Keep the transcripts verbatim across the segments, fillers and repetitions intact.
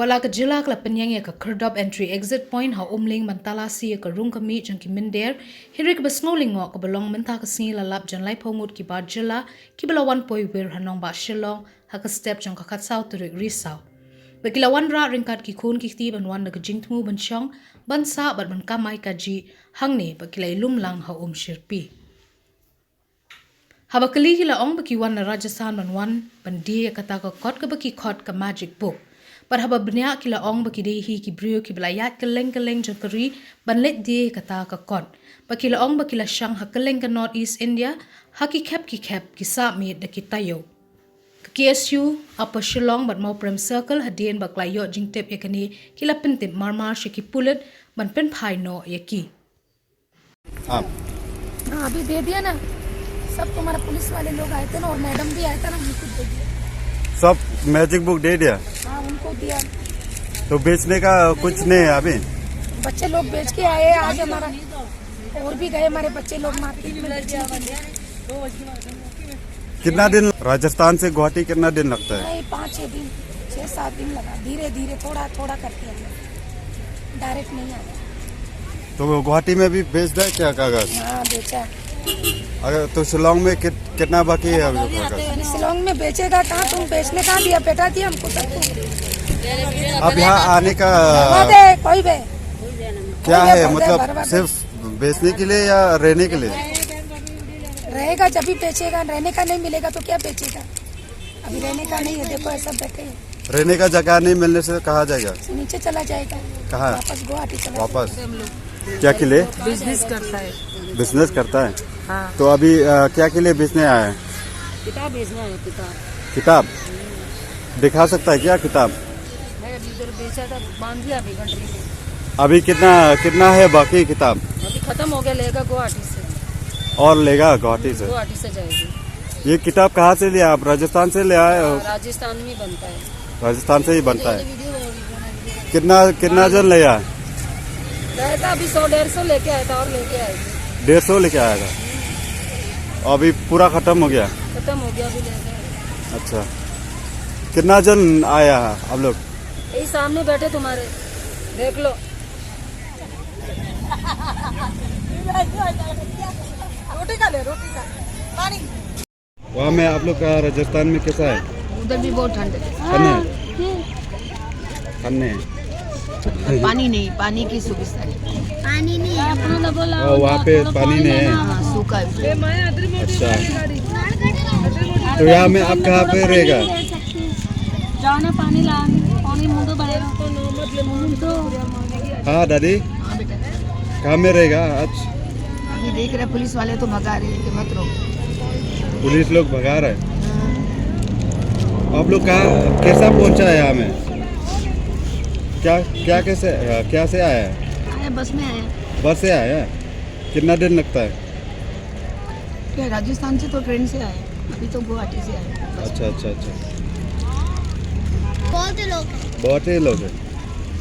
Wat la ka jylla ka la pynïeng ïa ka Khyrdop entry exit point ha Umling ban talasi ïa ka rung ka mih jong ki mynder, hynrei kaba sngewlyngngoh kaba long mynta ka sngi la lap jan laiphew ngut ki bar jylla kiba la wan poi wir ha nongbah Shillong ha ka step jong ka khatsaw tarik Risaw. Ba ki la wanrah ryngkat ki khun ki kti ban wan da ka jingthmu ban shong, ban sah bad ban kamai kajih hangne ba ki la ïalum lang ha Umshyrpi. Haba kylli ki la ong ba ki wan na Rajasthan ban wan ban die ïa kata ka kot kaba ki khot ka magic book. Bad haba bniah ki la ong ba ki dei hi ki briew kiba la ïaid kylleng kylleng jong ka ri ban leit die ïa kata ka kot. Ba ki la ong ba ki la shang ha kylleng ka North East India ha ki khep ki khep ki sah miet da ki taïew. Ka K S U Upper Shillong bad Mawprem Circle hadien ba ka la ïoh jingtip ïa kane ki la pyntip marmar sha ki pulit ban pynphai noh ïa ki. आप हाँ, अभी दे दिया ना, सब तुम्हारा पुलिस वाले लोग आए थे ना और मैडम भी आया था ना, उनको दे दिया। सब मैजिक बुक दे दिया? हाँ, उनको दिया। तो बेचने का कुछ नहीं है अभी? बच्चे लोग बेच के आए आज हमारा, और भी गए हमारे बच्चे लोग मार्केट में बेचने के लिए। कितना दिन राजस्थान से गुवाहाटी कितना दिन लगता है? नहीं, पाँच छः दिन, छः सात दिन लगा, धीरे धीरे, थोड़ा थोड़ा करके हम लोग डायरेक्ट नहीं आया। तो वो गुवाहाटी में भी बेच दे क्या कागज? हाँ, बेचा। अगर तो शिलोंग में कित, कितना बाकी है अभी कागज? अभी शिलोंग में बेचेगा कहाँ? तुम बेचने कहाँ दिया? बेटा दिया हमको सब कुछ। अब यहाँ आने का भरवा दे कोई भी। क्या कोई है, भरवा दे, मतलब भरवा दे। सिर्फ बेचने के लिए या रहने के लिए? रहेगा जब भी बेचेगा, रहने का नहीं मिलेगा तो क्या बेचेगा? अभी रहने का नहीं है, देखो ऐसा बैठे हैं। रहने का जगह नहीं मिलने से कहाँ जाएगा? नीचे चला जाएगा। कहाँ? वापस गुवाहाटी चला वापस? क्या के लिए? बिजनेस करता है। बिजनेस करता है? हाँ। तो अभी अ, क्या के लिए बेचने आया है? किताब बेचना है, किताब। किताब दिखा सकता है क्या किताब? है, अभी इधर बेचा था, बांध दिया अभी गंडरी में। अभी कितना कितना है बाकी किताब? अभी खत्म हो गया, लेगा गुवाहाटी से। और लेगा गुवाहाटी से? गुवाहाटी से जाएगी। ये किताब कहाँ से लिया आप? राजस्थान से ले आए हो? राजस्थान में बनता है। राजस्थान से ही बनता है। कितना कितना जन लिया? गया था अभी सौ डेढ़ सौ लेके आया था और लेके आएगी। डेढ़ सौ लेके आया था, अभी पूरा खत्म हो गया। खत्म हो गया, अभी ले गए। अच्छा, कितना जन आया है आप लोग? यही सामने बैठे तुम्हारे, देख लो। रोटी खा ले, रोटी खा। पानी। वहाँ में आप लोग का राजस्थान में कैसा है? उधर भी बहुत ठंड है। ठंड है? ठंड है। पानी नहीं, पानी की सुविधा नहीं। पानी नहीं है। और वहाँ पे पानी नहीं है? हाँ, सूखा है। अच्छा, तो यहाँ में आप कहाँ पे रहेगा? जाओ ना, पानी ला। पानी मुंह तो भरेगा। हाँ दादी, कहाँ में रहेगा आज? अभी देख रहे पुलिस वाले तो भगा रहे हैं कि मत रो। पुलिस लोग भगा रहे हैं। आप लोग कहाँ, कैसा पहुँचा है यहाँ में? क्या क्या कैसे, क्या से आया है? आया, बस में आया। बस से आया है? कितना दिन लगता है? क्या राजस्थान से तो ट्रेन से आया, अभी तो गुवाहाटी से आया। अच्छा अच्छा अच्छा। बहुत ही लोग हैं। बहुत ही लोग हैं।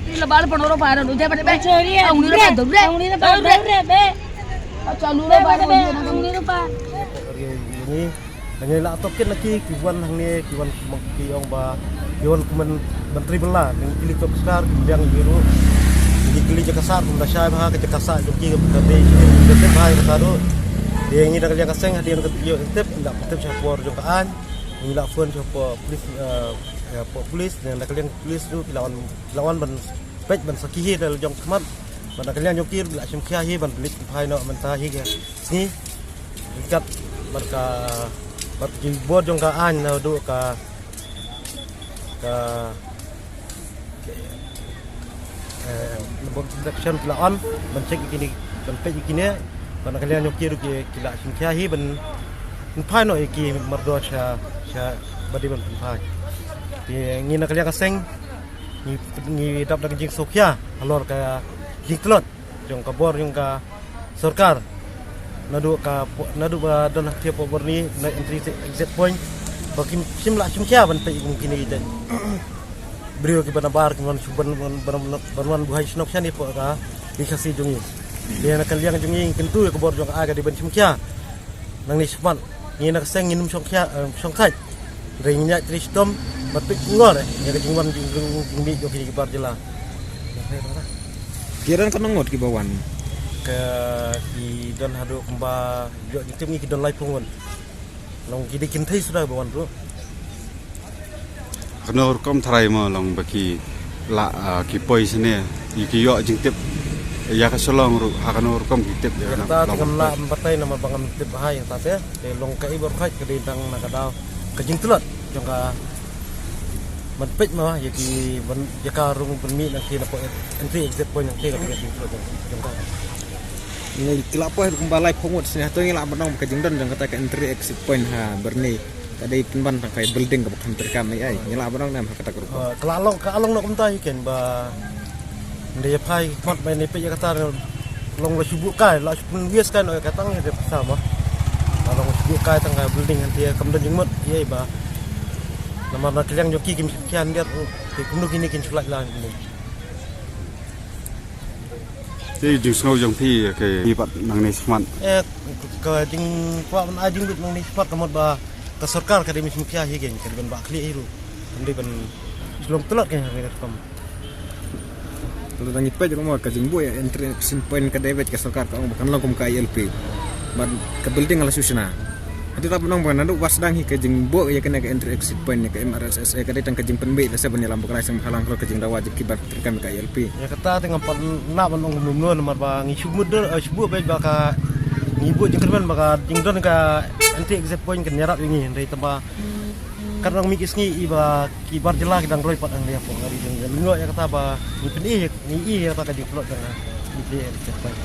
Ini lebar penoro para udah pada be. Uni lebar dulu. Uni lebar dulu be. Acha uni lebar dulu. Ngi ngi la tohkit na ki ki wan hangne, ki wan ki ong ba ki wan kumne ban tri bala ngi kili tok sar ki biang ïa ru. Ngi kili jaka sar kum da shai ba ka jaka sar jong ki ka dei ki ka dei ba ka do. Dei ngi da ka liang ka seng hadien ka ïoh tip da tip sha por jong ka aiñ. Ngi la phone sha por police, eh, por police ne da ka liang police tu ki la wan ki la wan ban peit ban sakhi hi da la jong khmat. Ban da ka liang jong ki la shim khia hi ban lit phai noh mynta hi ka sngi. Kat bad ka bad ki bor jong ka aiñ naduh ka ka eh bor protection la on ban check kini ban peit kini ban ka liang jong ki ruh ki la sngewkhia hi ban phai noh ki mardor sha sha badi ban phai. Ki ngi na ka liang ka seng ngi ngi dap da ka jingsngewkhia halor ka jingtlot jong ka bor jong ka sorkar. Naduh ka naduh ba don ha ki por bor ni na entry exit point ba kim shim la shim khia ban peit kum kini de. Briew ki ban bar ki ban ban ban wan buhai shnok shani por ka di khasi jong ngi. Dia na ka liang jong ngi kyntu ka bor jong ka ai ka di ban shim khia. Nang ni shmat ngi na ka seng ngi num shong khia shong khait. Ring nya tri stom, batik ngor, eh. Ya ka jingwan jing jing jing mi jong ki bar jela. Ki don katno ngut kiba wan? Ka ki don haduh kumba, jok jingtip ngi ki don laiphew ngut. Long ki dei kin thei suda ba wan ruh. Kano rukom tharai mo long ba ki la, ah, ki poi sene, ki, ki ïoh jingtip ïa ka Shillong ruh, ha kano rukom ki tip ïa. Ïa kata te ngam lah ban batai namar ba ngam tip bha ïa kata te. Te long kaei ba ruh ka dei tang na ka daw ka jingtlot jong ka ban peit mo ïa ki ban ïa ka rung ban mih nangta na poi entry exit point nangta ka jingtlot jong ka. Ngi ki la poi kumba laiphew ngut sene, hato ngi lah ban ong ka jingdon jong kata ka entry exit point ha Byrni ka dei pynban tang ka building kaba khlem treikam ei ei? Ngi lah ban ong ne em ha kata ka rukom? Ah, ka la long, ka la long noh kumta hi ken ba nda ïa phai khmat ba nda peit ïa kata long la shu buh kai, la shu pynwias kai noh ïa ka tang ïa ka pisa mo. La long shu buh kai tang ka building hangta kam don jingmut ei ei ba. Namar na ka liang jong ki kim shym khia hyndiat ruh. Te kumno kine kin shu lait lang kumno. Te jingsngew jong phi ka i pat nangne shakhmat? Eh, ka jingkwah ban ai jingmut nangne shakhmat ka mut ba ka sorkar ka dei ban shim khia hi ken, ka dei ban bah khlieh hi ruh. Ka dei ban shlong tlot ken ha ka kam. Ka dang ïa peit ruh mo ka jingbuh ïa entry exit point ka dei beit ka sorkar ka ong ba kan long kum ka I L P. Bad ka building la shu shna. Hynrei lada nang ba naduh ba sdang hi ka jingbuh ïa kane ka entry exit point ne ka M R S S A ka dei tang ka jingpynbeit lehse ban ïalam bakla seng bhalang ka jingdawa jong ki bar treikam ka I L P. Ïa kata te ngam pat lah ban ong kumno kumno namar ba ngi shu mut dur, eh, shu buh beit ba ka ngi buh jingkyrmen ba ka jingdon ka entry exit point kan ïarap ïa ngi hynrei tang ba kan nang mih ki sngi i ba ki bar jylla ki dang roi pat hangne hapoh ka ri jong ngi. Ngi ïoh ïa kata ba ngi pyni ngi i ïa kata ka jingtlot jong ka entry exit point.